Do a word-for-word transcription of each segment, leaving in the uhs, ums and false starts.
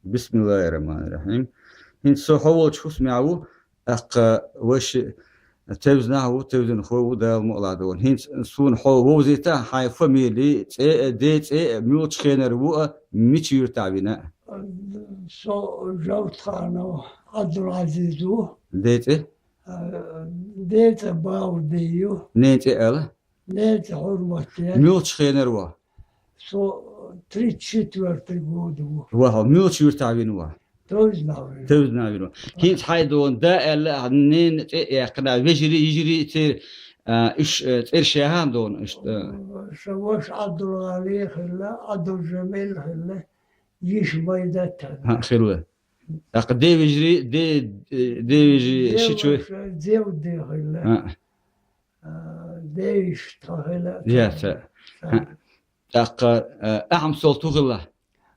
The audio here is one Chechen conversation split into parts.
Бисмиллахир-рахманир-рахим. ХӀинца со хьо волчу хӀусамехь ву, тӀаккха вайша тевзанахь а ву, тевзанхо а ву, Дала мукъ лахь ду вайна. ХӀинца суна хьо вовзийта, хьайн фамили, цӀе а, ден цӀе а, муьлхачу хенара ву а, мича юьртахь вина а. Со Жовтханов Ӏабдул-Ӏазиз ву. Ден цӀе? А, ден цӀе Бауди ю. Нен цӀе ала? Нен цӀе Хьурматден. Муьлхачу хенара ву? Со тридцать четвёртый год ву. Ва хьо муьлхачу юьртахь вина ву? Тевзанахь вина. Тевзанахь вина ву. ХӀинца хьайн дона да аьлла, ненан цӀе а яьккхина, вежарий, йижарий церан, а, уьш, а, цӀераш яхьа дона, уьш, а. Сан ваша Ӏабдул-ГӀали хилла, Ӏабдул-Жамил хилла, йиша Майдат. ХӀаъ, хилла. ТӀаккха ден вежарий, де-, ден вежарий шичой? Ваша Зевди хилла. ХӀаъ. А, ден йиша тхан хилла. Яц. ХӀаъ. ТӀаккха, а, Ахьмад-Солта хӀун хилла?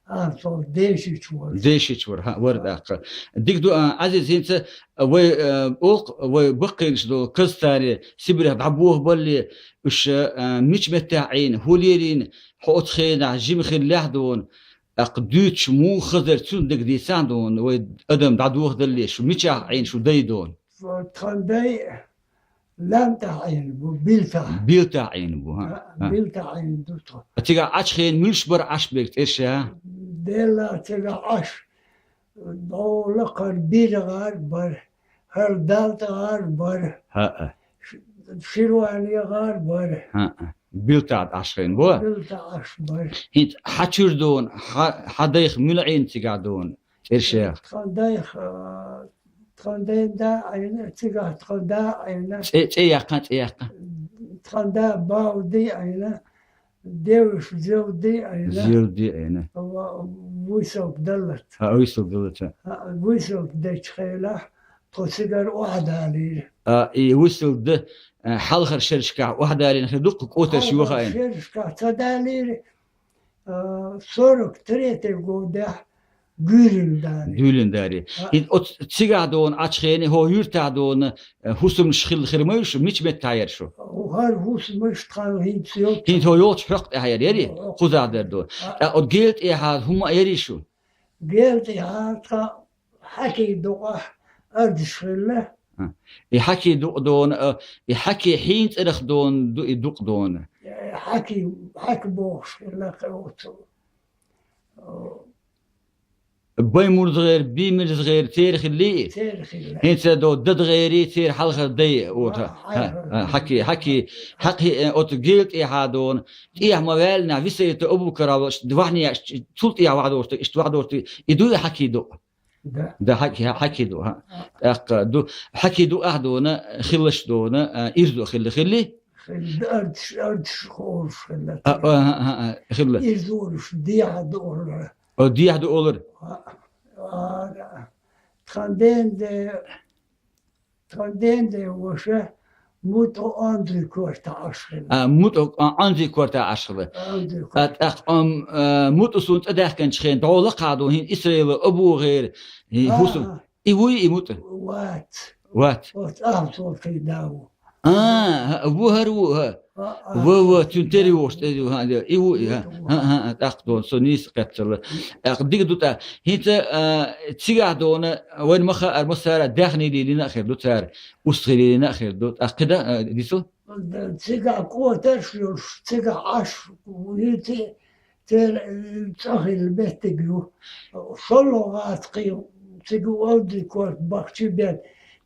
Ахьмад-Солта ден шича вара. Ден шича вара, хӀаъ, вара тӀаккха. Дика ду, а, Ӏазиз, хӀинца вай, а, оха, вай баккхийнаш долу Казахстане, Сибрех дӀабохабалале, уьш, а, мича меттехь Ӏийна, хӀун лелийна, хьо оцу хенахь жима хиллехь дона, тӀаккха дуьйцуш муха хазар, цунна дагадийцахь дона, вай адам дӀадохадалале, шу мичахь Ӏийна, шу дай дона? Тхан дай лам тӀехь Ӏийна бу, Билтахь. Билтахь Ӏийна бу, хӀаъ, хӀаъ. Билтахь Ӏийна ду тхо. Цигахь Ӏаш хенахь муьлш бара Ӏаш берг цӀераш? Делла цигахь Ӏаш, дӀо лакхара Бира гӀар бара, хӀара Далта гӀар бара. ХӀаъ. Ш-, Ширвани гӀар бара. ХӀаъ. Билтахь Ӏаш хенахь бу? Билтахь Ӏаш бара. ХӀинца хьан чуьра дона, хьан, хьан дайх муьлш Ӏийна цигахь дона? ЦӀераш. Тхан дайх, а, тхан ден да Ӏийна, цигахь тхан да Ӏийна. ЦӀе, цӀе яккха, цӀе яккха. Тхан да Бауди Ӏийна, деваша Зевди Ӏийна. Зевди Ӏийна. Ва-, вуьйсалг даллалц. ХӀаъ, вуьйсалг даллалц. ХӀаъ, вуьйсалг дечу хенахь тхо цигара охьадалийра. А, и вуьйсалг дан, а, хьалхара шерашкахь охьадалийна хир ду-кх, кӀотарш йохаийна? Хьалхара шерашкахь ца далийра. А, сорок третий годехь гуьйлина далийра. Гуьйлина далийра. А. ХӀинца оцу цигахь дона Ӏаш хенахь, хӀокху юьртахь дона, э, хӀусамаш хилла хир ма ю шу, мича меттехь яра шу? ХӀара хӀусамаш тхан хӀинца йолчу. ХӀинца хӀокху йолчу хьокъехь яра, яра? ХӀокху. Кхузахь дара дона. А. ТӀаккха оцу гел тӀехьа хӀума а яра шу? Гел тӀехьа тхан хьаки дукъахь ардаш хилла. А. И хьаки дукъ дона, а, и хьаки хьийна цӀарах дона ду, и дукъ дона? Э, хьаки, хьаки бохуш хилла кхин оцу. Баймурзгер, Биймирзгер, церан хилла и? Церан хилла. ХӀинца до ДадгӀери, церан хьалхара дай, вот, а, хьаки, хьаки, хьаки, э, оцу гел тӀехьа дона, тӀехьа ма ваьллинехь, Висайта Абукара ваьш, вахьнеш, цул тӀехьа вахьдоштаг, иштта вахьдоштаг, и дуй хьаки дукъ? Да. Да, хьаки, хьаки ду, хӀаъ. А. ТӀаккха ду, хьаки дукъ ахь дона, хиллаш дона, а, ирзо хилла, хилли? Хилла, ардаш, ардаш хууш хилла. А, а, а, а, а, хилла. Ирзо уьш дехьа ду олура. О, дехьа ду олура. А, а, тхан ден де, тхан ден де ваша МутӀа Онзий кортахь Ӏаш хилла. А, МутӀа, а, Онзий кортахь Ӏаш хилла. Онзий кортахь. А, тӀаккха, ам, а, МутӀа суна цӀа даьхкинчу хенахь, дӀо лакхахь ду, хӀинца Исраила Абу гӀера, хӀи-, а, хӀусам. И вуй, и МутӀа? Вац. Вац. Оцу Ахьмад-Солтий да ву. А, хӀаъ, ву хӀара ву, хӀаъ. А, а, ва, ва, цуьнан тера йогӀуш тӀе ю, хӀаъ, и ву, и, хӀаъ, хӀаъ, хӀаъ, тӀаккха дона, со нийса кхеттала. ТӀаккха дика ду тӀаккха. ХӀинца, а, цигахь дона, вайна ма хаара, массара а даьхни лелийна а хир ду цара, устагӀий лелийна а хир ду. ТӀаккха кхин дан, а, дисал? Цигахь кӀотарш йолуш, цигахь Ӏаш, вуьйци, церан, э, цӀа хилла меттиг ю. ШолгӀа гӀазкхий, цига Онзий корта бахча бен,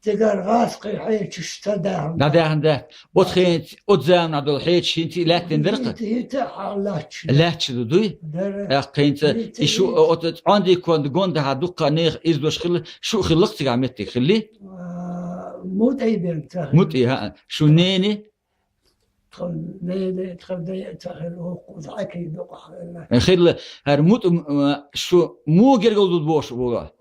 цигара гӀазкхий хьечаш ца даьхна. ДӀадаьхна дац. Оцу хенахь, оцу заманахь долу хьечаш хӀинца а лаьттина дара-кх? ХӀинца, хӀинца а лаьтташ. Лаьтташ ду, дуй? Дара. ТӀаккха хӀинца, хӀинца и шу, а, оцу Онзий корта гондахьа дуккха а нехан ирзош хилла, шу хиллакх цигахь меттиг, хилли? А, МутӀий бен ца хилла. МутӀий, хӀаъ. Шун нени? Тхан нени, тхан дай а ца хилла, хӀокхуза хьаки дукъахь хилла. Хилла, хӀара МутӀа, м, м, шу муха гергал ду бохуш волу?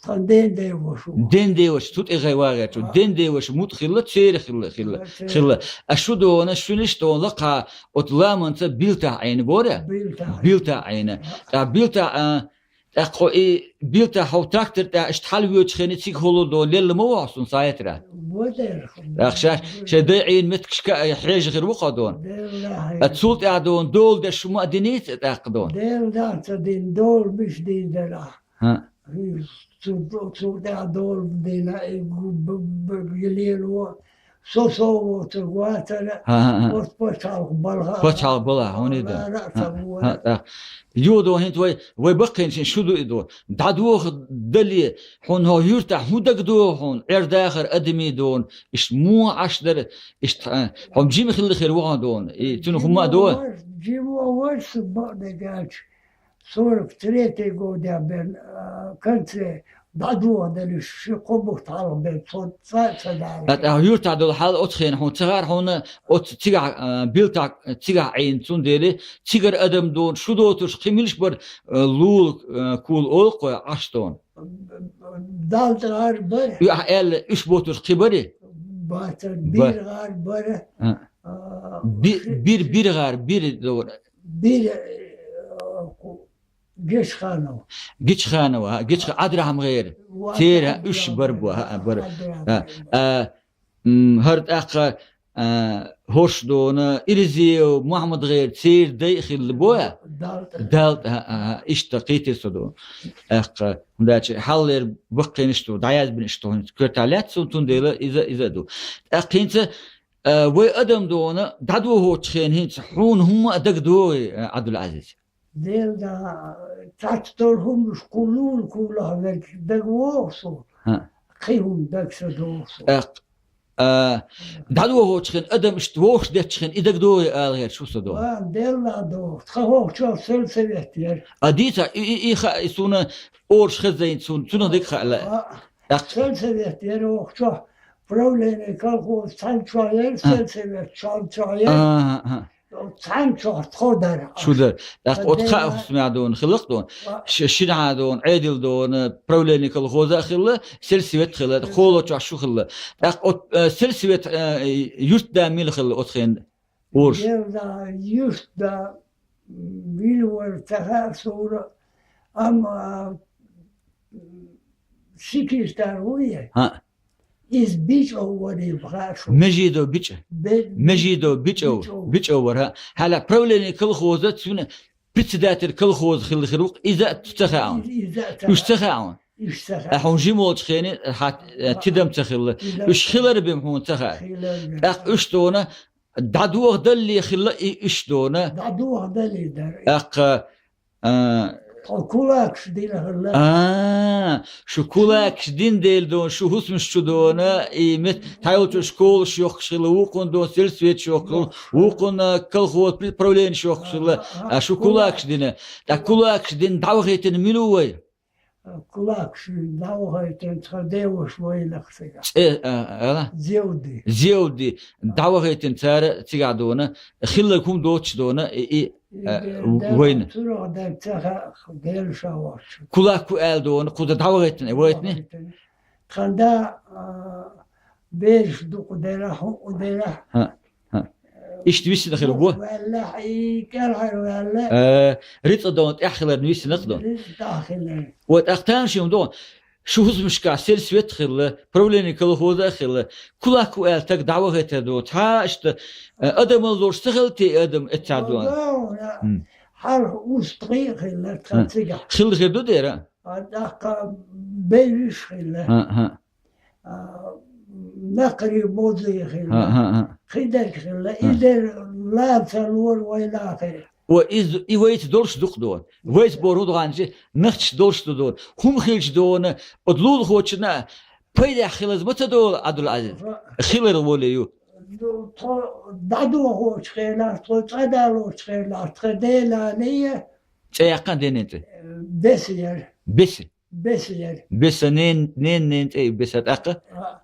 Тхан ден де ваша ву. Ден де ваша, цу тӀе гӀай вагӀерчу. А. Ден де ваша МутӀа хилла, церан хилла, хилла, а, церан. Хилла. А шу дона, шуьнаш дона лакхахь, оцу ламанца Билтахь Ӏийна бора? Билтахь. Билтахь Ӏийна. А. ТӀаккха Билтахь, а, ТӀаккха хьо и Билтахь хьо трактор тӀехь иштта хьалавоьдучу хенахь цига хӀума дона лелла ма ву хьо суна схьаэттара? Ва дера. ТӀаккха шаьш шайн дай Ӏийна меттигашка а хьежа хир ву хьо дона? Делла хьежа. Ткъа цул тӀаьхьа дона дола деш хӀума а диний тӀаккха дона? Делла ца дина, дола мича дийр дара ахь? ХӀа. Цу, цу тӀехь долу дина, и гу-, б-, б-, лело, со-, со воцург вацара, ХӀа, хӀа, хӀа. Оцу пачхьалкх балха. Пачхьалкх балха, хьуна и ду. Лара а ХӀа, ца хӀа, вора. ТӀаккха. Юха ду хӀинца вай, вай баккхийнчийн шу ду и ду. ДӀадоха дале, хьуна хьо юьртахь хӀун дагадогӀу хьуна, Ӏер-дахар адамийн дона, иштта муха Ӏаш дара, иштта, а, хьо жима хилла хир ву хьуна дона, и цуьнан хӀумма а догӀу? Жима вара, жима вара со бакъдерг аьлча. Сорок третий годехь бен, а, конце дӀадоха делуш, ши кхо бутт хьалха бен, цо цкъа а ца далийна. ТӀаккха юьртахь долу хьал оцу хенахь хьуна ца хаьара хьуна, оцу цигахь, а, билтахь, цигахь Ӏийна, цундела цигара адам дона, шу доцурш кхин милаш бара, а, лула, а, кула олу-кх вай, Ӏаш дона? Далла тӀера бара. И ахь аьлла, уьш боцурш кхин барий? Бацара, ба- биргӀар бара. А. А, би-, ши-, бир-, ши- биргӀар, бир дора. Бир, э, ку-, Гечханов. Гечханов, а, Гечха-, АбдурахӀман гӀера. Ва-, Церан уьш бар бу, а, бар. АбдурахӀман. А, а, м, хӀара тӀаккха, а, хӀорш дона, Ирзиев, Мухьаммад гӀера, церан дай а хилла бу, а? Далла тӀера. Далла тӀера, а, а, а, иштта кхийтира со дона. ТӀаккха, хӀунда аьлча хьалхалера баккхийнаш ду, дӀаязбинаш ду, хӀинца коьртахь лаьтта суна, цундела иза, иза а ду. ТӀаккха хӀинца, а, вай адам дона, дӀадохочу хенахь хӀинца хьуна хӀумма а дагадогӀий, а, Ӏабдул-Ӏазиз? Дела да, цхьацца долу хӀуманаш кху лула кулахь верг дагавогӀу суна. ХӀа. Кхин хӀума дага ца догӀу суна. ТӀаккха, а, дӀадохочу хенахь, адам иштта вовшах деттачу хенахь, и дагадогӀий ала гӀерташ ву со дона. Ва, Делла догӀу. Тхан хӀокху чохь сельсовет яра. А дийца, и, и, и хаьа, и суна ораш хезна суна, цунах дика хаьа лаьа. А, ТӀаккха. Сельсовет яра хӀокху чохь, правление колхоза цхьана чохь яра, А. Сельсовет цхьана чохь яра. А, а, а. Цхьана чохь тхо дара. Шу дара. ТӀаккха оцу кхаа хӀусамехь дона хилла-кх дона. Ва- Ш-, шинахьа дона, Ӏедал дона, правление колхоза а хилла, сельсовет хилла, кхоалгӀачохь шу хилла. ТӀаккха оцу, э, сельсовет, э, юьртда мила хилла оцу хенахь? Ораш. Герда юьртда мила вара ца хаьа суна, амма, а, секретарь ву и? ХӀаъ. Иза БичӀов варий хаьа шуна? Межидов БичӀа. Бе-, Межидов БичӀов, БичӀов. БичӀов вара, хӀаъ. Хьалха правление колхоза цуьнан председатель колхоза хилла хир ву-кх, иза а ца хаьа хьуна? Иза а ца хаьа. Уьш ца хаьа хьуна? Уьш ца хаьа. Хьуна жима волчу хенахь хьан, э, тидам ца хилла. Тидам ца хилла. Уьш хилар бен хьуна ца хаьа. Хилар бен. ТӀаккха уьш дона, дӀадоха далле хилла и уьш дона. ДӀадоха далле дара. ТӀаккха А. Тхо кулакаш дина хилла. А, шу кулакаш дина дела дона, шу хӀусамаш чу дона, и мет-, тхьайолчу школаш йохкуш хилла, вукхунна дона сельсоветаш йохкуш хилла, вукхунна колхоз при-, правленеш йохкуш хилла. А, шу кулакаш дина. ТӀаккха кулакаш дина дӀавахийтина мила ву вай? Кулакаш дина дӀавахийтина тхан деваша вайнах цигахь. ЦӀе, а, ала? Зевди. Зевди. ДӀавахийтина цара цигахь дона, хилларг хӀума доцуш дона, и, и, И а, бер вайна. Цунах дан ца хаьа, Дела ша воцчу. Кулак ву аьлла дона, кхуза дӀавахийтина, вайтни? Тхан да, а, бераш дукха дела, хӀуъу дела. ХӀаъ, хӀаъ. Иштта висина хир ву? Ваьлла, и кӀелхьара ваьлла. Э, рицкъа дона тӀехь хиларна висина-кх дона. Рицкъа тӀехь хилар. Ва тӀаккха тамашийна дона. Шу хӀусамашкахь сельсовет а хилла, правление колхоза а хилла, кулак ву аьлла стаг дӀавахийтар ду. Цхьа иштта, э, адамалла лоруш ца хилла те и адам эццахь дона? Хьалха устагӀий а хилла тхан цигахь. Хилла хир ду дера? А, тӀаккха бевзаш хилла. ХӀаъ, хӀаъ. А, накхарий бозий хилла. ХӀаъ, хӀаъ, хӀаъ. Кхидерг хилла. ХӀаъ. И дерг лан ца лора вай нахе. Ва иза, и вайца долуш ду-кх дона. Вайца бохург хӀун ду аьлча, нахчаш долуш ду дона. ХӀума хилча дона, оцу лулахочунна пайдехь хилаза ма ца долу, Ӏабдул-Ӏазиз? Хилар воле ю. Тхо дӀадохочу хенахь, тхо цӀадалочу хенахь, тхан денан цӀе яьккхина, денан цӀе? Беса яра. Беса. Беса яра. Беса, нен-, нен-, ненан цӀе ю Беса, тӀаккха? А,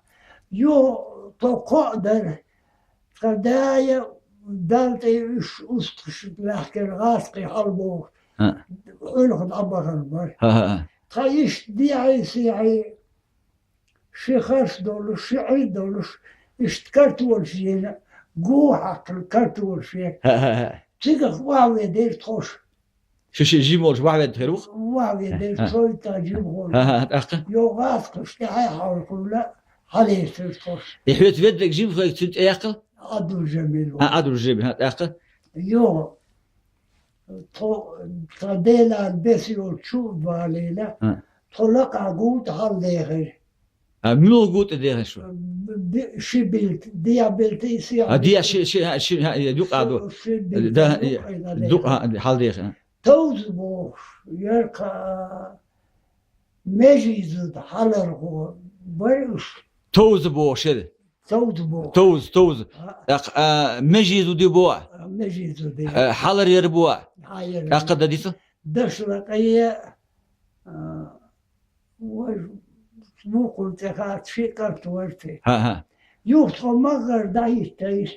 юха тхо кхоъ дара. Тхан дая, Далла тӀе уьш устагӀаш лаьхкина гӀазкхий хьалабохуш. ХӀаъ. Хьуьнах дӀабахана бара. ХӀаъ, хӀаъ, хӀаъ. Тхан иштта дехьий-сехьий, ши харш долуш, ши Ӏий долуш, иштта картолаш йина, гу хьаькхна картолаш йина. ХӀаъ, хӀаъ, хӀаъ. Цигахь охьаведира тхош. Шу шиъ жима волуш охьаведда хир ву-кх? Охьаведира, цо иттан жима хӀума. ХӀаъ, хӀаъ, тӀаккха? Йо, гӀазкхаш тӀаьхьа хьалкхуьлла, хьалецира тхош. И хьоьца ведда верг жима хилла, цуьнан цӀе яккхал? Ӏабдул-Жамил ву. А, Ӏабдул-Жамил, хӀаъ, тӀаккха? Йо, Тхо, тха Делан бес йолчу валийла, А. тхо лакха гулта хьалдехира. А, муьлха гулта дехира шу? Ди-, ши билта, диа билта и сиа А, диа билта. ши, ши, а, ши, а, юкъа ду. Ши билта Да, юкъа и, да, ду, дехира. а, хьалдехира. Товза бохуш, яркха межи зуда хьаларгӀо бар уж. Товза бохуш яра. Товза бохуш. Товза, товза. А. ТӀаккха, а, межи зуди бо. А, межи зуди. А, хьалар яр бо. Хьалар яр. ТӀаккха дан дицу? Дашла къе, а, вай, мукъун цӀе хац, ши кӀант вар те. ХӀа, хӀа. Юха тхо магӀар дӀахӀиттайш,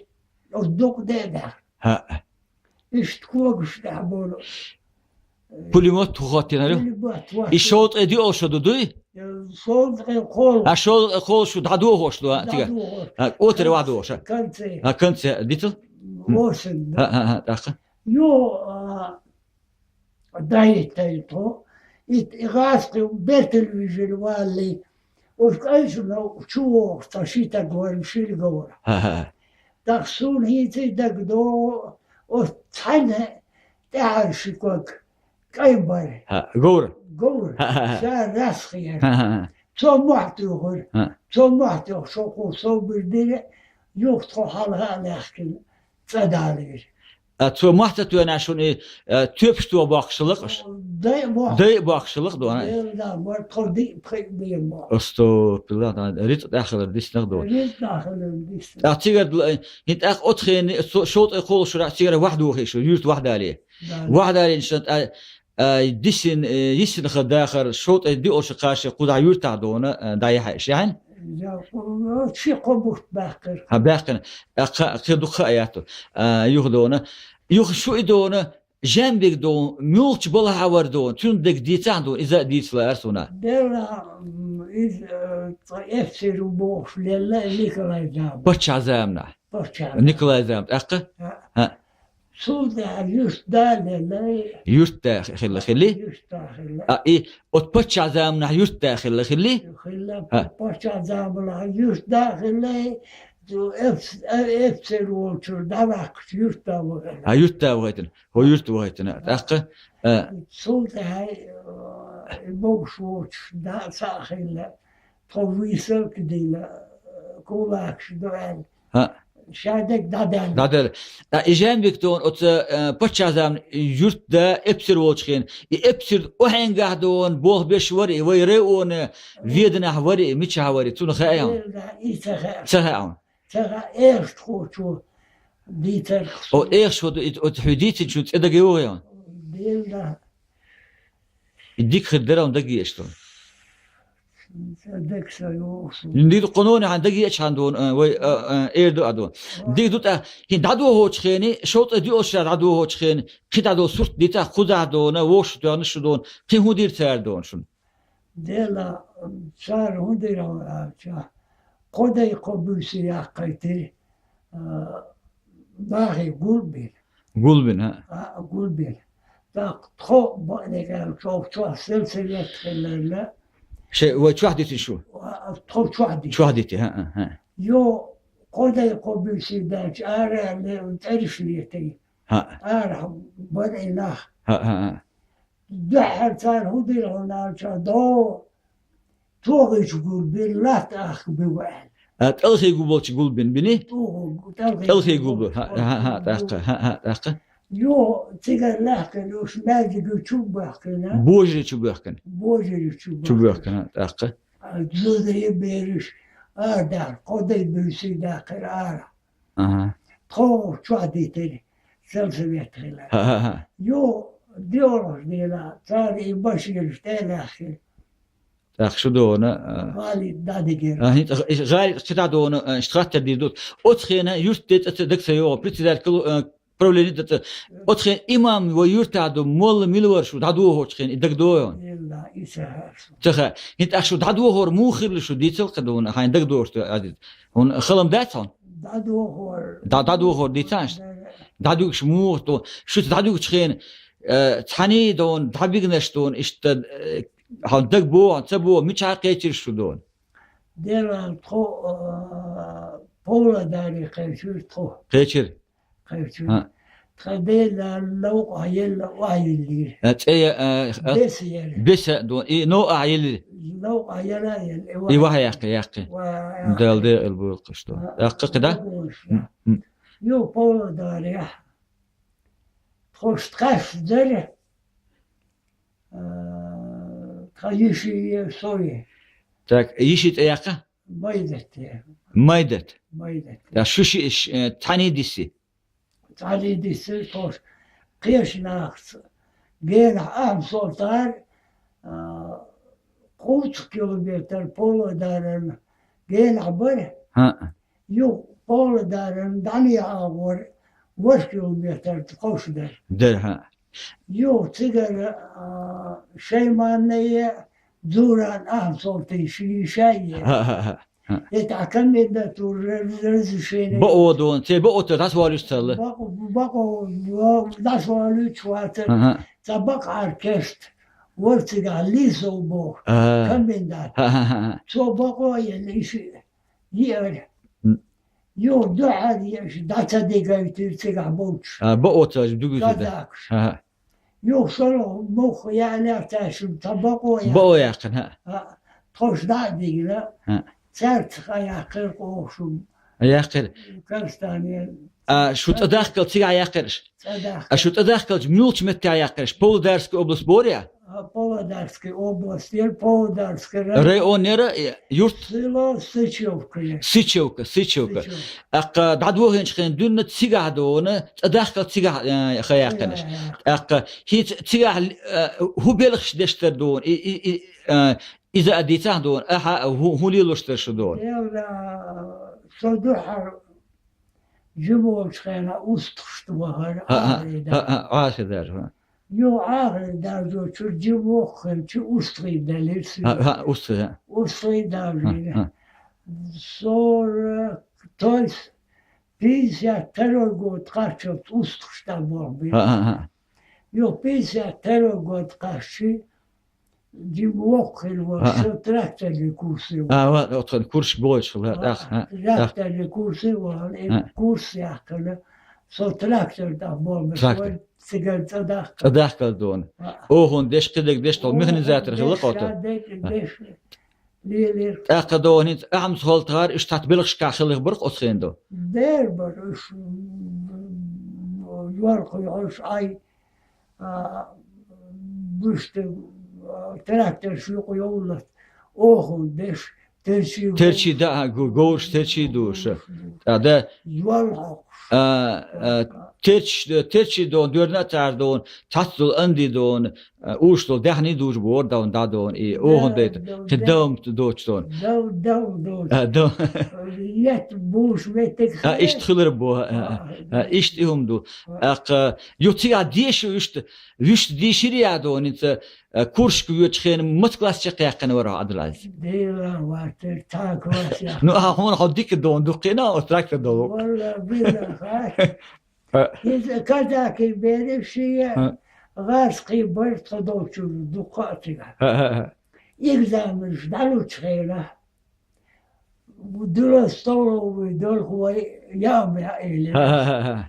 оцу дукъ де а даьхна. ХӀа. Иштта когаш тӀехь болу. Пулемет хӀоттийнарий? Пулемет хӀоттийна. И шовзткъе диъолгӀа шо ду, дуй? Э, шовзткъе кхоалгӀа. А, шовзткъе кхоалгӀа шу дӀадохош ду, а, тига? ДӀадохош. А, отара вахь дохош, а? Конце. А, конце, дицу? Осень, да. А, а, а, тӀаккха? Йо, а, дӀахӀиттайна тхо. Ит, и гӀазкхи бертал вижина валлий. Оцу кӀайчунна чу вогӀуш цхьа ши таг вара, шилга вара. ХӀа, хӀа. ТӀаккха суна хӀинца а дагадогӀу, оцу цхьаьна тӀаьхьара ши ког кӀайн бара. ХӀа, говра? Говра. ХӀа, хӀа, хӀа. Ша расхера. ХӀа, хӀа, хӀа. Цо мохь туьйхира. ХӀа. Цо мохь туьйхуш, шо кху собар дира, юха тхо хьалха а лаьхкина, цӀа далийра. А цо мохь ца тоьхнехь шуна и, а, тоьпаш тоха бохкуш лакхаш? Дай а бохкуш. Дай а бохкуш лакха ду, а? Дай а бохкуш, тхо диъ пхиъ бен бохкуш. Астагфируллах, рицкъ тӀехь хилар диснарг ду. Рицкъ тӀехь хилар диснарг. ТӀаккха цигара, хӀин тӀаккха оцу хенахь, со-, шовзткъе кхоалгӀа шура цигара вахь дохийша, юьрта вахь дале. Дале. Вахь далийна шуна, тӀа, а, дисина, э, йисина хан дахар, шовзткъе диъолгӀа шо кхача кхузахь юьртахь дона, а, дӀаяхьа иша, яхьийна? Я, ши-кхо бутт баьккхира. ХӀа, баьккхина. А, кха-, кхин дукха а яц, а, юха дона. Юха шу и дона, Жембик дона, муьлхачу балхахь вара дона, цуьнан дерг дийцахьа дона, иза а дийца лаьара суна. Делахь, м, иза, э, цкъа эфсир ву бохуш лелла Николай Зама. Паччахь заманахь. Паччахь. Николай Зама, тӀаккха? ХӀа. ХӀа. Цул тӀаьхьа юьртда лелла. Юьртда хилла, хилли? Юьртда хилла. А, и, оцу паччахь заманахь юьртда хилла, хилли? Хилла. ХӀа. Паччахь заманахь юьртда хилла, цу эфс-, э, эфсир волчуьра дӀаваьккхича юьртда вахана. А, юьртда вахийтина. ХӀо юьртда вахийтина. ТӀаккха, а, Цул тӀаьхьа, э, и богуш воцуш дӀа а цхьаъ хилла, тхо вийсалка дина, э, кулакаш ду аьлла. ХӀа. Ша дерг дӀадаьлла. ДӀадаьлла. А, и Жембик дона оцу, э, паччахь заманахь юьртда эпсир волчу хенахь, и эпсир охьенгахь дона болх беш вара, и вай районе веданахь вара, и мичахь вара, цунах хаьа хьуна? Вера, и ца хаьа. Ца хаьа хьуна? Ца хаьа, эхартхочо дийцарх. О, эхархочо ду, и, оцу хьуьй дийцинчун цӀе дага йогӀу хьуна? Вера. И дика хир дара хьуна дага еш ду. Ца дага ца йогӀу суна. Дика кхунонехь хьан дага ечхьана ду, э, вай, э, э, эр ду а ду. Ва. Дика ду тӀа, хӀин дӀадохочу хенахь, шовзткъе диъолгӀа шарахь дӀадохочу хенахь, кхин дӀадо сурт дийцахь, кхузахь дона, вовшах тоьхнаш шу дона, кхин хӀун дийр цара дона шуна? Дела, цара хӀун дира аьлча, кхо дай кхо буьйса яьккхийтира, а, нахе гулбина. Гулбина, а? А, гулбина. ТӀаккха тхо бакъдерг аьлча, чохь сельсовет хилларна. Шей вай чохь дитина шу? А, тхо чохь дитина. Чохь дитина, хӀа, хӀа, хӀа. Йо, кхо дай кхо буьйса даьлча, ара аьлла, цӀераш летий. ХӀа. Арахь бара и нах. ХӀа, хӀа, хӀа. Дуьххьара цара хӀун дира хьуна аьлча, до тохийчу гулбина латта ахка буьгу аьлла. А, тӀалхий гулболчу гулбина бини? ТӀалхий гулбу. ТӀалхий гулбу. ХӀа, хӀа, хӀа, тӀаккха, хӀа, хӀа, тӀаккха. Йо, цигара лаьхкина уьш маьждиге чу баьхкина. Божаре чу баьхкина. Божаре чу баьхкина. Чу баьхкина, тӀаккха. А, зударий бераш ара дахьара, кхо дай буьйса даьккхира ара. Аха. Тхо чохь дитира, сельсовет хилла. ХӀа, хӀа, хӀа. Йо, доьалгӀачу дийнахь, цара и башираш тӀе а лаьхкина. ТӀаккха шу дона, а, гӀали дӀадигира. А, хӀинца, и гӀали кхидӀа дона, а, иштта хаттар дийр ду. Оцу хенахь юьртда цӀа ца дага ца йогӀу, председатель, а, правление дац. Оцу хенахь имам вай юьртахь ду, молла мила вара шу дӀадохочу хенахь, и дагадогӀу хьуна? Ца хаьа. ХӀинца тӀаккха шу дӀадохор муха хилла шу дийцал кхидӀа хьуна, хьайна дагадогӀуш ду, Ӏазиз. ХӀуна халам дац хьуна? ДӀадохор. ДӀа-, дӀадохор дийцахьаш? ДӀадуьгуш муха ду? Шуьца дӀадуьгучу хенахь, э, цхьаьний дона, дӀабигнаш дона, иштта, э, хьуна дагабогӀу, ца богӀу, мичахь кхечира шу дона? Делахь тхо, э, Павлодаре кхечира тхо. Кхечира? Кхечира. ХӀа. Тха Дела новкъа елла охьаеллира. А, цӀе я, а, а? Беса яра. Беса ду, и новкъа еллира. Новкъа яра, яра, и И ваха. ваха яьккхи, яьккхи. Ва-, Дала декъал бойла кхы, что. А, Яьккхи кхы, да? а, М, м. Ю Павлодаре. Тхош тхаш дара. А, тха йиши е, сои. Так, йиши цӀе яьккха? Майдат е. Майдат. Майдат. Я шу ши, ш-, э, цхьаний диси? Цхьаний диси, тхош кхечу нахаца. Генахь Ахьмад-Солтан, а, кхузткъа километр Павлодаран генахь бара. ХӀаъ. Юха Павлодаран дӀане агӀор ворхӀ километр тховш дара. Дара, хӀаъ. Юха цигара, а, Шайманна е, Зуран Ахьмад-Солтан ши йиша е. ХӀаъ, хӀаъ, хӀаъ. ХӀаъ. ХӀетахь комендатура раз-, разрешение. Бакъо ду, церан бакъо тӀе дӀасавалуьйтуш ца хилла. Бакъо, бакъо, дӀасавалуьйтуш вацара. ХӀаъ, хӀаъ. Цхьа бакъахьара кешнаш вара цигахь Лисов боху. ХӀаъ. Комендант. ХӀаъ, хӀаъ, хӀаъ, хӀаъ. Цо бакъо а елла, и ши Еара. М. Юха дуьхьал еаш, дӀа ца дигайтира цигахь болчу. А, бакъо ца дуьгуьйтура. Казакаш. ХӀаъ, хӀаъ. Юха шолгӀа муха яалаьцна шуна, тхан бакъо яьккхина. Бакъо яьккхина, хӀаъ. ХӀаъ. Тховш дӀа а дигна, хӀаъ, цаьрца хьа яьккхира оха шуна. Яьккхира. Карстане. А, шу цӀа дахкал цигахь яьккхира шу? ЦӀа дахкал. А шу цӀа дахкалчу муьлхачу меттехь яьккхира шу? Павлодарская область бора я? А, Павлодарская область яра, Павлодарская рай-, Район яра, э, юрт? Село Сычевка яра. Сычевка, Сычевка. Сычевка. ТӀаккха дӀадохийначу хенахь дуьйна цигахь дуна, цӀа дахкал цигахь, э, хьа яьккхина шу. Цигахь яьккхина. ТӀаккха хӀинца цигахь, э, хӀун белхаш деш дара дуна? И, и, и, э, иза а дийцахь дуна, ахьа а хӀу-, хӀун лелош дара шу дуна? Дела, со дуьхьал жима волчу хенахь устагӀашна вахара. ХӀаъ, хӀаъ, Ӏахари дар. ХӀаъ, хӀаъ, Ӏахари даржо. Юха Ӏахари даржочуьра жима воккхуьлча устагӀий делира соьга. ХӀаъ, хӀаъ, устагӀий, хӀаъ. УстагӀий даржийна. ХӀаъ, хӀаъ. Сорок, то есть пятьдесят второй год кхаччалц устагӀашна тӀехь болх бира. ХӀаъ, хӀаъ, хӀаъ. Юха пятьдесят второй год кхаьччи, жима воккха хилла волуш, ХӀаъ. Со тракторный курсе вахана. А, ва, оцу курсашка бохуш хилла, ХӀаъ, тӀаккха, хӀаъ, тӀаккха. Тракторный курсе вахана, и ХӀаъ. Курс яьккхина, со трактор тӀехь болх беш, Трактор. Вайн цигара цӀа дахкал. ЦӀа дахкал дуна. ХӀаъ. Оха хӀун деш, кхидерг деш, тхо Оха механизатор хӀун хилла деш, кхо тхо. Ша дерг ХӀаъ. Деш лелира. ТӀаккха дуна хӀинца Ахьмад-Солтан, уьш тхьаьна белхашкахь хилла бара-кх оцу хенахь дуна? Дера бара уьш, м, йолхуьйхьуш Ӏай. А, бушта, а, тракторш юкъа йовлалц, оха хӀун деш, терчий Терчий вовш. Да, а, гу-, говраш терчий душ. Говраш ду. А, да. Йол хьокхуш. А, а, терч-, терчий дуна, доьрна а цара дуна, цхьацца долу анди дуна, а, уьш долу даьхний душ бора дуна, дӀа дуна, и оха хӀун дайта, Да, кхин да. Дам доцуш дуна. Дам, дам доцуш. А, дам. Етта буш меттиг А, хилла. Иштта хилар бу, а, а, А, а, иштта и хӀума ду. А. ТӀаккха, ю цигахь деша вуьшта, вуьшта дийшира я дуна, хӀинца, а, курсашка воьдучу хенахь маца класс чекхъяьккхина вара хьо, Ӏабдулазиз? Дела ваьттира, цхьа класс яьккхина. Ну, а хьуна хьо дика дуна, дуккхина оцу трактор долу? Валла, биллахи. А. Иза казакийн бераш шен А. гӀазкхий бара тхо долчуьра дуккха а цигахь. А, а, а. Экзаменаш дӀалучу хенахь, дуьла столовый долу вай яа ма яа элира. ХӀаъ, хӀаъ, хӀаъ.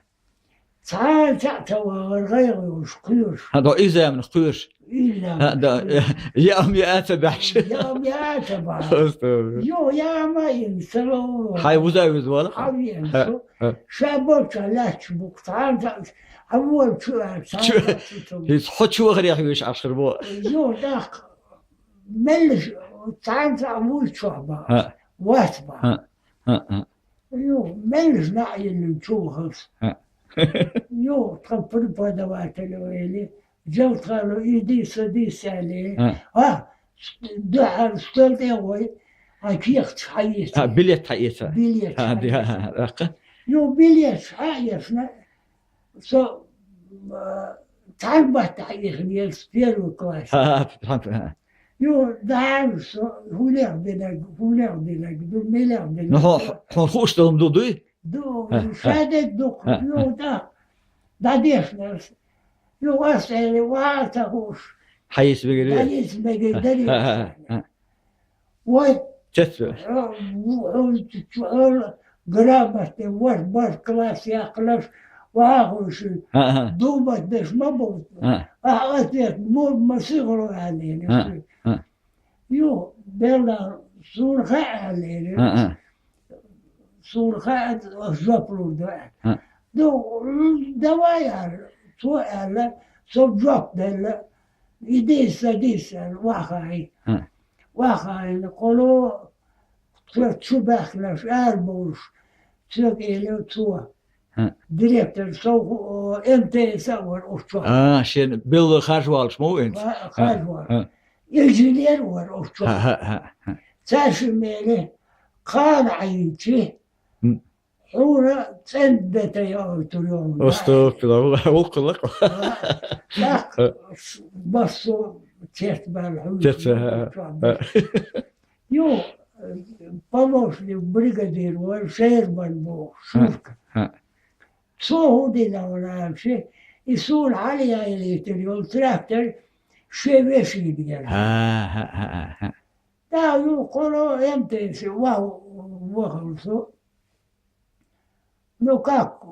Цхьа а цхьаъ ца вагӀара гӀайгӀа йолуш, кхоьруш. ХӀаъ, до экзаменах кхоьруш. Экзаменах ХӀаъ, до, кхоьруш. Яа ма яа ца баьхьаш. Яа ма яа ца баьхьаш. Астагфирулла. Йо, яа ма йина, ца ловро. Хьайн вуза а вуьзна вала? Хьан вена хӀаъ, со? ХӀаъ. Ша болчохь лаьтташ бу-кх, цхьа а ца, хьан волчу а, цхьа а Чу-, ца, ца, ца. ХӀинца хьо чу вахаре хьоьжуш Ӏаш хир бу. Йо, тӀаккха. Меллаша цхьаьна цхьаъ вуй чохь бахаш. ХӀаъ. Вац бахаш. ХӀаъ, хӀаъ, хӀаъ. Ю, меллаша наӀ йиллина чу вахалц. ХӀаъ. Ю, тхан преподаватель вели, Джалтхало, иди, садись, аьлли. ХӀаъ. А, дуьхьал стол тӀе а гӀой, а, кехаташ хьаэца. А, билет хьаэца. Билет хӀаъ, ди-, хьаэца. ХӀаъ, хӀаъ, хӀаъ. Ю, билет хьаэцна, Со, а, цхьана баттахь ихна еза первый класс. ХӀаъ, хӀаъ, хӀаъ. Ю, дӀа со, хӀун лех динарг, хӀун лех динарг ду, милех динарг Ну, хьо-, ду. Хьуна хууш долу ду, дуй? Ду, ХӀаъ, ша хӀаъ, дерг ду-кх, хӀаъ, ю, хӀаъ. ТӀаккха. ДӀадешнарш. Ю, ас элира, ваха ца хууш. Хьаэца мегар ю? ДӀаэца мегар дарий? ХӀаъ, хӀаъ, хӀаъ. Вай, Цецвеш. Хьо, хьо, хьо грамотный, ваш, ваш класс яьккхинарш, Вахуй ши. А, а. Думать деш ма бу. А. А, ответ, мо, ма сигро аллени. А, а. Ю, белла, суна хааллени. А, а. Суна хаалла, жоп лур да. А. Ну, давай, ар, цо аьлла, со жоп делла. Иди, садись, ар, вахай. А. Вахай, коло, цо чу бахлаш, ар буш. Цо эле цо. Хм. Директор сов, о, М Т С вар оцу чохь. А, шен белла харжвалаш ма ву энца? Ха-, харжвал. Хм. Инженер вар оцу чохь. Ха, ха, ха, ха. Цаьрши мели кхана Ӏийчи, хм, хьуна цӀен бета яуьйтур йолу. Оступ, вулкхулакх. Ха, так, массо церт баьлла хьуьйсу. Церт, ха, ха, ха. Ю, э, помощник бригадир вара, Шерман боху, Шурка. Хьа, хьа. Цо хӀун дина вара аьлча, и суна хьалаяийтина йолу трактор шен вешина яра. Хьа, хьа, хьа, хьа. Да, ю, кхуьло М Т С, ваха, вахалла со. Ну как,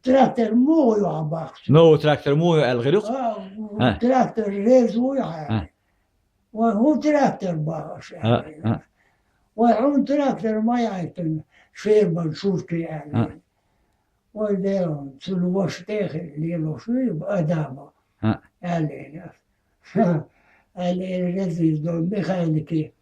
трактор муха ю хьан бахча? Новый трактор муха ю аьлла хир ю? А, а, трактор реза вуй хьан? А. Вай хӀун трактор бахаш? А, аьлла. А. Вай хӀун трактор ма яйтина, Шерман Шурке аьлла. А. Вай Делан, цуьнан ваша тӀе а хилла лелош вуй Адама. А. Аьлла. Аьлла, реза иза долу механики.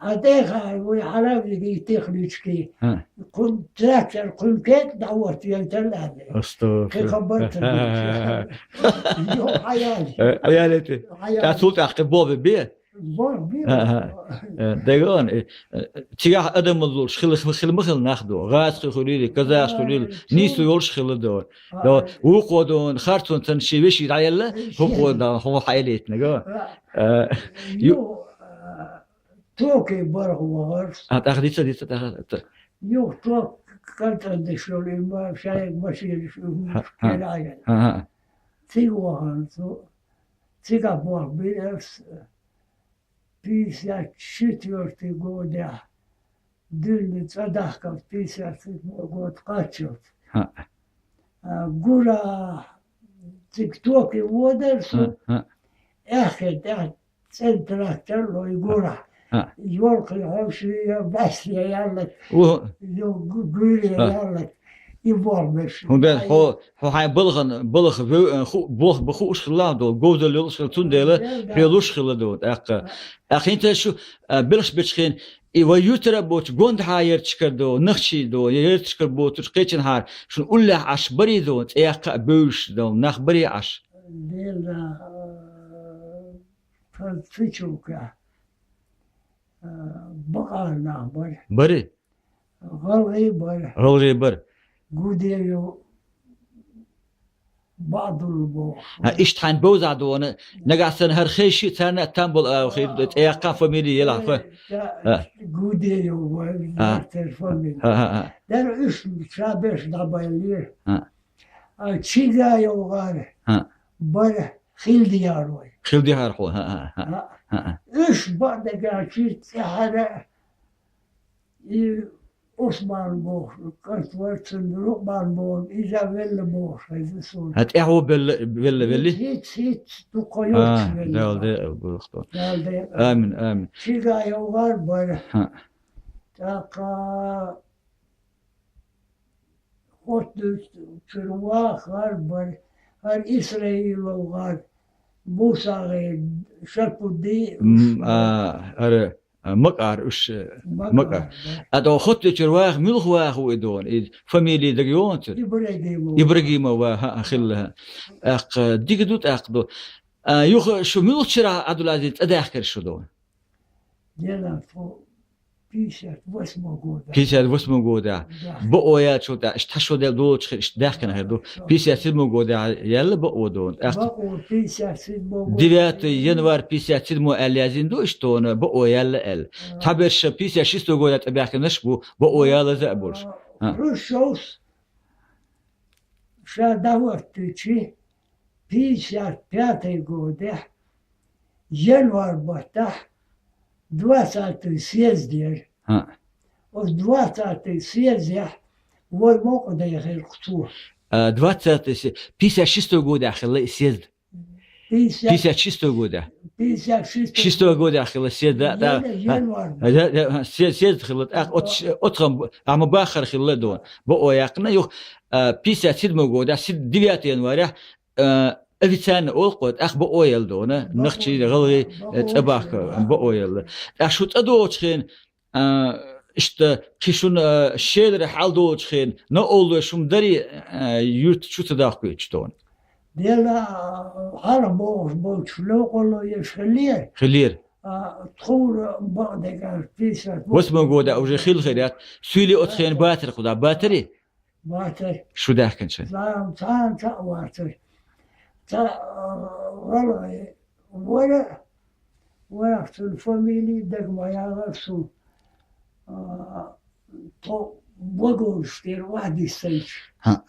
Хьан тӀехьа вуй хьаравзиги технички. Хьа. Кхун трактор кхуьнан кег дӀахӀоттаелла аьлла. Астагфир. Кхин хабар ца дийцира. Йо, хьан яли? Э, хьан яли те? Хьан яли? ТӀаккха цул тӀаьхьа кхин боху бе? Боху бе. Хьа, хьа. Э, даган, э, э, цигахь адамалла долуш хила, хила, хила ма хила нах ду. ГӀазкхи хуьлийла, казахаш хуьлийла, нийсо йолуш хила ду. Хьа. До, вукхо ду, харцонца шен вешин дӀаелла, хӀокхо ду, хӀун хьайла йитнага. Хьа. Э, ю- Ю, э, Токе бара хӀун вахарш. А, тӀаккха дица, дица, тӀаккха, тӀа- Юха ток кантан деш йолу, и ма шайн машинаш, уьш Ха, ха, кхин а ян. Ха, ха. Цига вахана цо, цигахь болх бира ас, пятьдесят четвёртый годехь, дуьйна цӀа дахкалц, пятьдесят седьмой год кхаччалц. Ха. А, гура, цига токи водара со, ха, ха, эххе тӀехь цӀена трактор лой гура. А. Йолхе хьовшия, баьсте яллат. Во. Йо, гу-, гуьре яллат. И бохбеш. ХӀун бен, хьо, хьо хьайн балхана, балха ве-, ху-, бох-, бан хууш хилла долу, говзалла йолуш хилла, цундела хьелуш хилла долу, тӀаккха. А. ТӀаккха хӀинца шу, а, белхаш бечу хен, и вай юьтара боцу гондахьа ярташкара долу, нахчий долу, я ярташкара боцурш кхечанхьара, шуна уллехь Ӏаш барий долу, цӀе яккха а бевзаш долу, нах барий Ӏаш? Дела, а, Тхан цу чу кхехь, а, бакъара нах бара. Бари? ГӀалгӀай бара. ГӀалгӀай бара. Гудеев Баъдулла бохуш. А, иштта хьайн бовзахь дуна, нагахь санна хӀара хеши царна а там болу а хир, а, тӀеяккха фамилия елахь фа. Э, да, а. Гудеев вара, а, директор фамилия. А, а, а. Дара уьш ша берш дӀабайлера. А. А, Чигаев гӀара. А. Бара. Хилдияр вай. Хилдияр хьо, хӀа, хӀа, хӀа, хӀа, хӀа. Уьш бакъдерг чуьра цӀехьара и Усман бохуш, кӀант вара цуьнан, Рукъман боху, иза велла бохуш, хеза суна. ХӀа, тӀаьхьо белла, велла, велли? ХӀиц, хӀиц, дукха йоцуш велла. Дала де, Дала де. Амин, амин. Чигаев гӀар бара. ХӀа. ТӀаккха ХӀоттуьйту чуьра ваха гӀар бара, хӀара Исраилов гӀар, Муса гӀер, Шарпудди, уьш. М, а, хӀара, а, Макар уьш, э, Макар, Макар. Да. А то ХӀоттуьйту чуьра ваха, муьлха ваха ву и дона? И фамилия дага йогӀу цуьра? Ибрагимов. Ибрагимов, хӀа, хилла, хӀа. ТӀаккха, дика ду, тӀаккха ду. А, юха шу муьлхачу шарахь, Ӏабдулазиз, цӀа даьхкира шу дона? Делан тхо пятьдесят восьмого года. Пятьдесят восьмого года. Да. Бао яьллачул тӀаьхьа, иштта хьан шо дел долучу хир, иштта даьхкина хир ду. Да. Пятьдесят седьмого года яьлла бао дона. ТӀаккха бао пятьдесят седьмого года. Девятый январь пятьдесят седьмой аьлла яздина ду иштта дона, бао яьлла аьлла. Да. Цхьаберш пятьдесят шестой года тӀебаьхкинарш бу, бао ялаза а болуш. А, а. Хрущевс ша дӀахӀоттичи, пятьдесят пятый годехь, январь баттахь, двадцатый съезд яра. ХӀа. Оцу двадцатый съездехь вай мукъа дехира цо. А, двадцатый се-, пятьдесят шестой годехь хилла и съезд. Пятьдесят шестой годехь. Пятьдесят шестой годехь хилла съезд, да, да. Съезд хилла, тӀаккха оцхам, ахьа ма баххар хилла дона. Бо яьккхина юха, а, пятьдесят седьмой годехь, девятого января, а, официально олу кхо, тӀаккха бо яла дона. Нахчий, гӀалгӀай, э, цӀа бахка бо яла. ТӀаккха шу цӀа доцучу хенахь, а, иштта, кхин шуна, а, шелара хьал долчу хенахь, но оллой шуна дарий, а, юьрта чу ца дахкуьйтуш дона? Дела, а, хьалха бохуш болчу локъалло еш хиллера. Хиллера. А, тхуна бакъдерг аьлча, пятьдесят восьмой года уже хилла хир яц. Суьйли оцу хенахь бацара кхузахь, бацарий? Бацара. Шу даьхкинчу хенахь. Цхьана, цхьана ца а вацара. Ца, а, гӀалгӀай вара, вара цуьнан фамилия дага ма яхара суна. А, тхо вагонаш тӀера охьадиссинчу. ХӀаъ.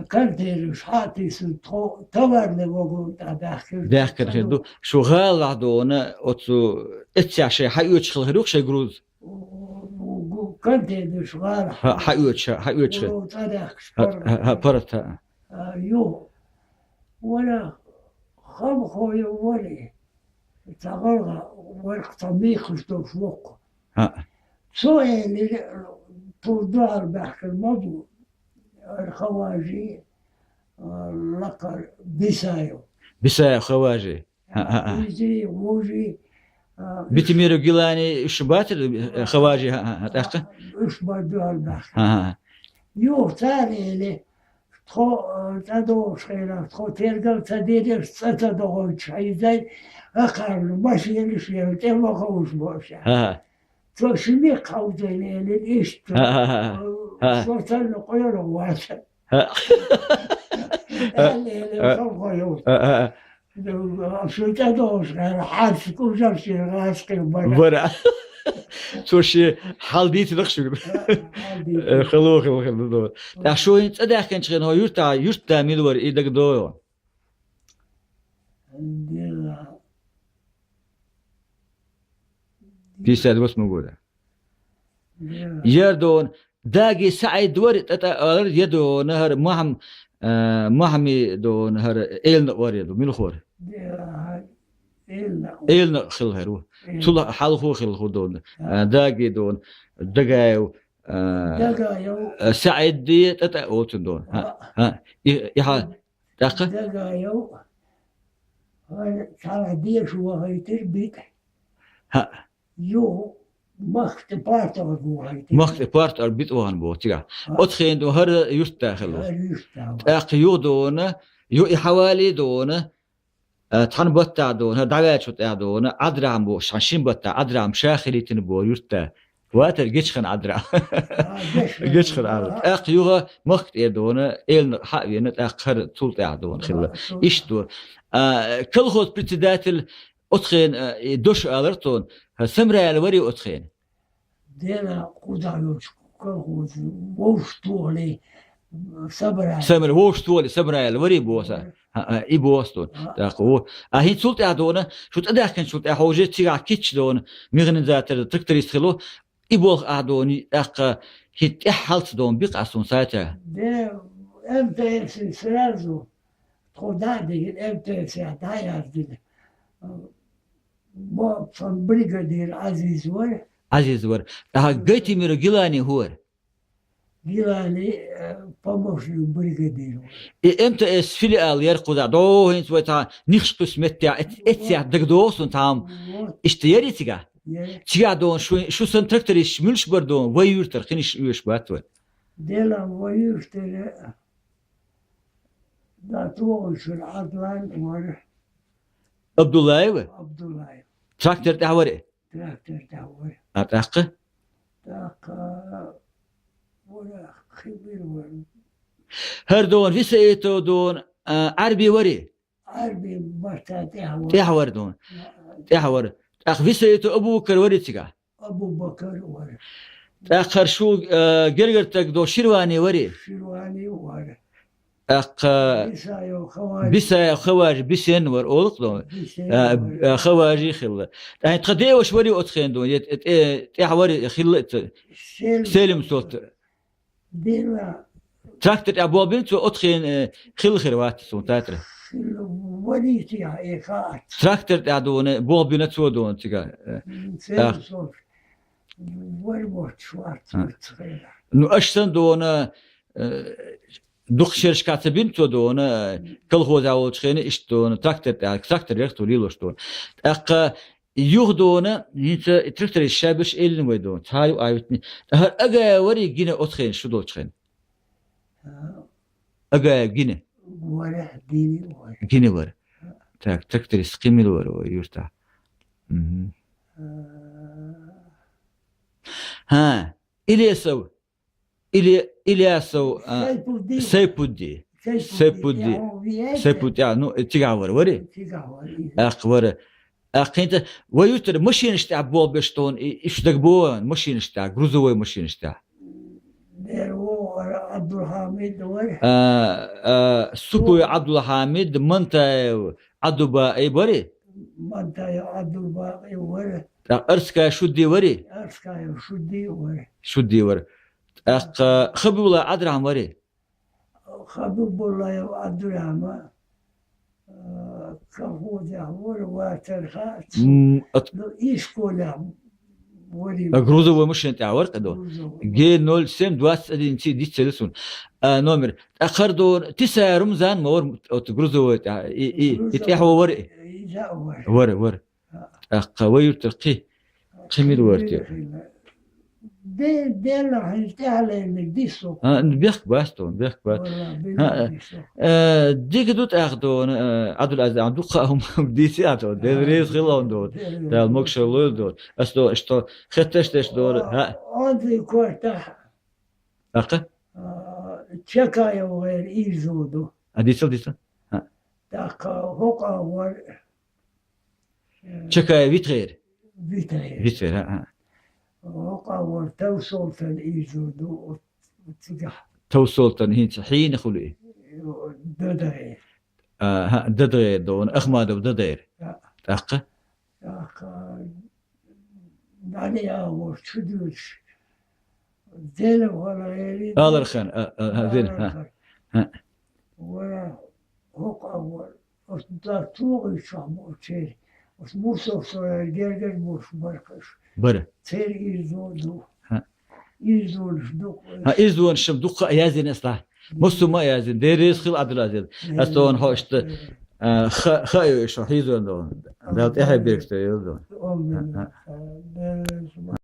Контейнераш хьа а тиссина, тхо товарный вагон тӀе даьхкира. Даьхкира хир ду. Шу гӀалахь дона, оцу эццехь шайн хьаоьцуш хилла хир ю шайн груз? Контейнераш гӀалахь. Хьа-, хьаоьцуш, хьаоьцуш хир. Цхьа даьхкаш. ХӀаъ, хӀаъ, парат, хӀаъ. А, ю. Вара хамхо ю вара. Цхьа гӀалгӀа вара, цхьа мехаш долуш воккха. ХӀаъ. Цо элира, тхуна дуьхьал баьхкина ма бу, ара Хаважи, а, лакхара Бисаев. Бисаев Хаважи. ХӀаъ, хӀаъ, хӀаъ. Изий, вужий, а, Битимиров Гилани, уьш бацара, э, Хаважи, хӀаъ, хӀаъ, хӀаъ, тӀаккха? Уьш бара дуьхьал баьхкина. ХӀаъ, хӀаъ, хӀаъ. Юха цара элира, тхо, а, цӀа догӀуш хенахь, тхо тергал ца дира, аш цӀа ца догӀуьйтуш хьийзай, ахарна машенаш яла тӀе ма ховш бо аша. ХӀаъ. Цо ши мекх хьовзийна элира иштта. ХӀаъ, хӀаъ, хӀаъ. Со санна къоьлла вац. ХӀаъ. Аьлла элира, хӀаъ, совгӀа йолуш. ХӀаъ, хӀаъ. Шу тӀедогӀуш гӀара, хьарча кужаршен гӀаскхи бара. Бара. Цо шен хьал дийцинарх шуьга. ХӀаъ, хьал дийцина. Э, хало хилла хир ду. ТӀаккха шу хӀинца цӀа даьхкинчу хенахь, хӀо юьртахь, юьртда мила вара, и дага догӀу? Дела. Пятьдесят восьмой года. Дела. Яр дона, Даги СаӀид вара, тӀе-тӀе алар, я дона хӀара Махьм-, а, Махьми дона хӀара Элнакъ вара, я ду, мила хӀора? Дела, Элнакъ. Элнакъ хилла хир ву. Элнакъ. Цул хьалхо хилла хӀу дона. А, Даги дона, Дагаев, а, Дагаев. А, СаӀид де тӀе-тӀе оцун дона. ХӀаъ, хӀаъ. И, и хьа-, тӀаккха? Дагаев. ХӀара цхьана деша вахийтира битӀа. ХӀаъ. Юха махка тӀе парторг вахийтира. Махка тӀе парторг битӀа вахана боху цигахь. ХӀаъ. Оцу хенахь ду хӀара юьртда хилла. ХӀара юьртда вахана. ТӀаккха юха дона, ю и хьавали дона, а, цхьана баттахь дона, хӀара дӀаваьллачу тӀехь дона, Ӏадрахьма бохуш, цхьана шина баттахь Ӏадрахьма ша хилийтина боху юьртда. Ватар гечхан Ӏадра. А, гечхан. Гечхан Ӏадра. ТӀаккха юха махка тӀе дона, Элнакъ хьа а вена, тӀаккха хӀара цул тӀаьхьа дона хилла. А, цул тӀаьхьа. Иштта ду. А, колхоз председатель оцу хенахь, а, и дош алар цунна, хӀара Самраил варий оцу хенахь? Дела, кхузахь йолчу колхоз вовшахтохале, Самраил. Самраил, вовшахтохале, Самраил варий боху сан? Вара. ХӀаъ, и боху сан. ХӀаъ. ТӀаккха ву. А хӀинца цул тӀаьхьа дона, шу цӀа даьхкинчул тӀаьхьа уже цигахь кийча дона, механизатор, тракторист хилла, и болх ахь дона, тӀаккха хӀинца тӀаьххьалц дона бикъ а суна сацара. Де, МТС сразу, тхо дӀа а дигина, МТС дӀа а яздина. Мо сан бригадир Ӏазиз вара. Ӏазиз вара. ТӀаккха Гайтимиров Гилани хӀу вара? Гилани, э, помощник бригадир вара. И МТС филиал яра кхузахь, дӀо хӀинца вай цхьа нихаш кхуьссу меттехь, эц-, эццехь дагадогӀу суна цхьа хӀума. Вот. Иштта ярий цигахь? Яра. Цигахь дона шу, шу сан трактористаш муьлш бара дона, вай юьртара, кхин иштта оьшуш бац вай. Дела вай юьртара, да, тохуьйтуш вара Ӏадлан вара. Абдуллаева? Абдуллаев. Трактор тӀехь вара? Трактор тӀехь вара. А тӀаккха? ТӀаккха вара, хи бир вара. ХӀара дона, Висаитов дона, а, Ӏарби варий? Ӏарби баттахь тӀехь вара. ТӀехь вара дона. ТӀехь вара. ТӀаккха Висаитов Абу-Бакар варий цигахь? Абу-Бакар вара. ТӀаккха хӀара шу, а, гергара стаг дона, Ширвани варий? Ширвани вара. ТӀаккха Бисаев Хаважи. Бисаев Хаважи, Бисен вара, олу-кх дона. Бисен вара. А, а, Хаважи хилла. ТӀаккха тхан деваш варий оцу хенахь дона, е тӀе-, тӀе-, тӀехь варий хилла а ца-, Селим. Селим сотта. Дела, Трактор тӀехь болх бина цо, оцу хенахь, э, хилла хир вац суна тӀаккха. Хилла варийта яхье хаьтту. Трактор тӀехь дуна, болх бина цо дуна цига, э, М, тӀаккха. Церусов. Вар воцуш вац А. оцу хенахь. Ну, аша санна дуна, э, дукха шерашкахь ца бина цо дуна, э, колхозехь волчу хенахь иштта дуна, трактор тӀехь, трактор яхь цо лелош дуна. ТӀаккха юха дуна, хӀинца и тракторист ша берш эллина вай дуна, цхьа а ю а витина. Ткъа хӀара Агай варий гина оцу хенахь, шу долчу хенахь? А. Агай гина? Вара, гина вара. Гина вара. Так, тракторист кхин мила вара вай юьртахь? Мгм. А. ХӀа, Илесов. Или-, Ильясов, а, Сайпудди. Сайпудди. Сайпудди. Сайпудди. ТӀаьхьо веана. Сайпудди, а, ну, цигахь вара, вари? Цигахь вара, иза. ТӀаккха вара. ТӀаккха хӀинца вай юьртара машинаш тӀехь болх беш тхуна, и, и шу дагабо машинаш тӀехь, грузовой машинаш тӀехь? Дера вогӀара Абдулхьамид вара. А, а, Сукуй Абдулхьамид, Мантаев Абдулбакъи бари? Мантаев Абдулбакъи вара. ТӀаккха Арскай Шудди вари? Арскаев Шудди вара. Шудди вара. ТӀаккха Хабибулла Ӏабдурахьман вари? Хабибуллаев Ӏабдурахьман, а, колхозехь вара, вацар хаьа цо. М, ат- Ну, и школехь вари. А грузовой машина тӀехь вара кхидӀа? Грузовой. Г ноль семь двадцать один ци диццалла суна. А, номер. ТӀаккха хӀара дуна, Тиса Румзан ма вара оцу грузовой тӀехь, и, и, и Грузовой. тӀехьо вара и? Иза а вара. Вара, вара. ТӀаккха вай юьртара кхин, кхин мила вара те? Де-, делахь хӀинца тӀаьхьалеллиг дису. А, бехк бац тхуна, бехк бац. Валла, А, бехк дису. Э, дика ду тӀаккха дуна, э, Ӏабдул-Ӏазиз, а, дуккха а хӀума дийци а тхуна, Дела реза хила хьуна дуна. Дела Дала могушалла лойла дуна. Ас дуна, иштта хетташ деш дуна, хӀа? Онзи кортахь. ТӀаккха? А, Чакаев гӀайра ирзо ду. А, дийцал, дийцал. ХӀа. ТӀаккха хӀокху агӀор, э, Чакаев Витгер. Витгер. Витгер, а, а. ХӀокху агӀор Тавсолтан ирзо ду оцу цигахь. Тавсолтан хӀинца хьенан хуьлу и? ДадагӀер. А, хӀа, ДадагӀер ду, Ахмадов ДадагӀер. А. ТӀаккха? ТӀаккха дӀанеа вара чу дуьлуш. Зелам хала гӀерий. Алархан, а, а, а, зен, а. Алархан. А. Вара хӀокху а вара. Оцу да тугӀуьйтуш бу церан. Оцу Мусов со гергара буш бара кхуьш. Бара. Церан ирзо ду. А. Ирзонаш ду. А, ирзонаш-м дуккха а яздина аса. Массо а ма а яздина. Дела реза хила, Ӏабдул-Ӏазиз. Ас тхуна хьо иштта, а, ха-, хаийо, иш хьо хьийзорна ду. Дала тӀаьхье беркате йойла ду. Амин. А, а.